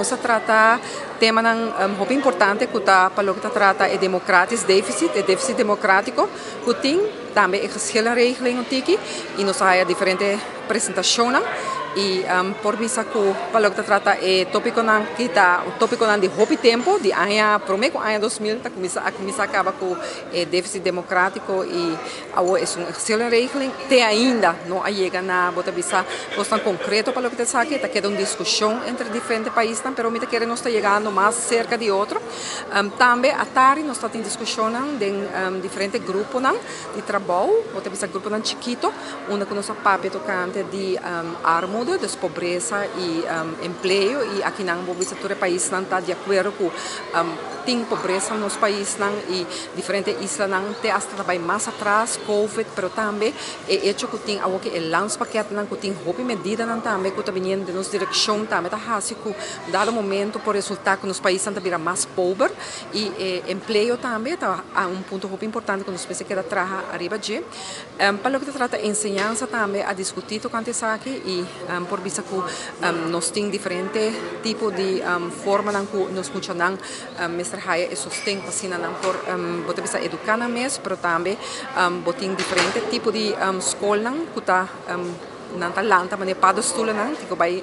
Nos a trata temanan hopi importante ku ta pa loke ta trata e democratisch deficit, e deficit democratico ku tin, tambe e geschillenregeling un tiki i nos a haya diferente presentashonnan i por bisa ku pa loke ta trata e topiconan ki ta topiconan di hopi tempo di aña prome ku aña 2000 ta kuminsa a kuminsa kaba ku e deficit democratico i awor esun geschillenregeling te ainda no a yega na bo ta bisa kosnan konkreto pa loke ta esaki. Ta keda un diskushon entre diferente paisnan, pero mi ta kere nos ta yegando mas serka di otro. Tambe atari nos ta tin diskushonnan den diferente gruponan di trabou, bo ta bisa gruponan chikito, unda ku nos a papia tokante di armoede, dus pobresa i empleo, i akinan bo bisa tur e paisnan ta di akuerdo ku tin pobresa na nos paisnan i diferente islanan te asta ta bai mas atras, covid, pero tambe e hecho ku tin awoki e landspakketnan ku tin hopi medidanan tambe ku ta biniendo den nos direkshon tambe ta hasi ku dado momento por resulta ku nos paisnan ta bira mas pober i e empleo tambe ta un punto hopi importante ku nos mester keda traha ariba dje. Pa loke ta trata enseñansa tambe a diskutí tokante esaki i por bisa ku nos tin diferente tipo di formanan ku nos muchanan mester haya e sosten pa asina nan por bo ta bisa eduká nan mes, pero tambe bo tin diferente tipo di skolnan ku ta nan ta lanta manera paddenstoelennan tin ku bai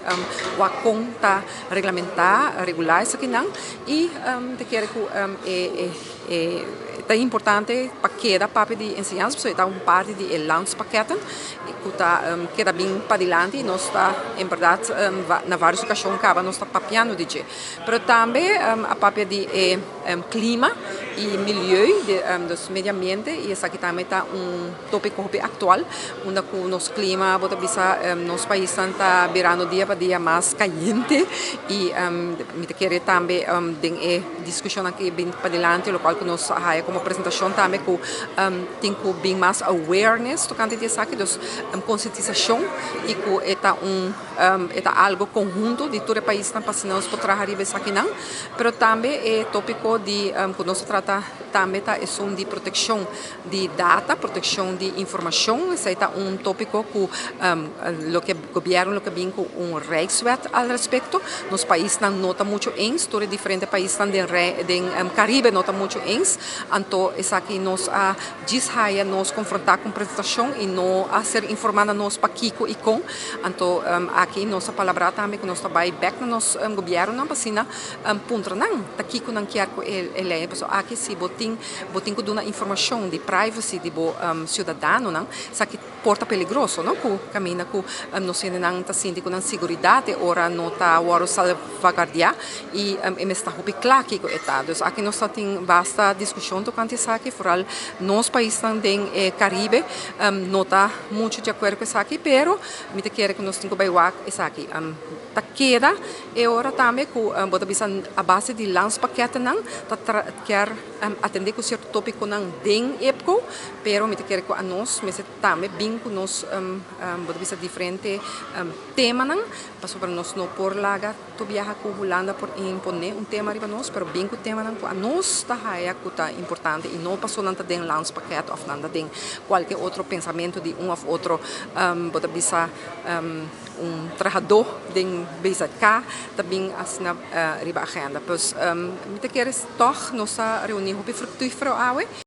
wak kon ta reglamentá, regulá esakinan i ta kere ku e ta importante pa keda papia di enseñansa pasobra e ta un parti di e landspakketten ku ta keda bin padilanti i nos ta en bèrdat na vários okashon kaba nos ta papiando di dje. Pero tambe a papia di e klima i milieu, dus medio ambiente, i esaki tambe ta un tópiko hopi aktual, unda ku nos klima, bo ta bisa, nos paisnan ta birando dia pa dia mas kayente i mi ta kere tambe den e diskushonnan ku bin padilanti, lokual ku nos a haya komo presentashon tambe ku tin ku bin mas awareness tokante di esaki, dus konsientisashon i ku e ta un. E ta algo konhunto di tur e paisnan pa asina nos por traha riba esakinan. Pero tambe e tópiko di ku nos ta trata tambe ta esun di protekshon di data, protekshon di informashon. Esei ta un tópiko ku loke gobièrnu loke bin ku un rijkswet al respekto. Nos paisnan no ta muchu eens, tur e diferente paisnan den den Karibe no ta muchu eens. Anto esaki nos a djis haya nos konfrontá ku un presentashon i no a ser informá na nos pakiko i kon. Anto aki nos a palabrá tambe ku nos ta bai bèk na nos gobièrnunan pa asina puntra nan ta kiko nan kier ku e lei. Pasobra aki si bo tin bo tin ku duna informashon di privacy di bo siudadanonan, esaki por ta peligroso no ku kaminda ku nos hendenan ta sinti ku nan siguridat e ora no ta wòrdu salvaguardiá i e mester ta hopi kla kiko e ta. Dus aki nos ta tin basta diskushon tokante esaki, foral nos paisnan den e Karibe no ta muchu di akuerdo ku esaki, pero mi ta kere ku nos tin ku bai wak esaki. Ta keda e ora tambe ku bo ta bisa a base di landspakketennan ta kier atendé ku sierto topikonan den IPCO, pero mi ta kere ku anos mester tambe bin ku nos bo ta bisa diferente temanan pasobra nos no por laga Tur biaha ku Hulanda por imponé un tema riba nos, pero bin ku temanan ku anos ta haya ku ta importante i no paso nan ta den landspakket òf nan ta den kualke otro pensamentu di un òf otro bo ta bisa un trahadó den BZK ta bin asina riba agenda. Pues mi ta kere tòg nos a reuní hopi fruktífero awe.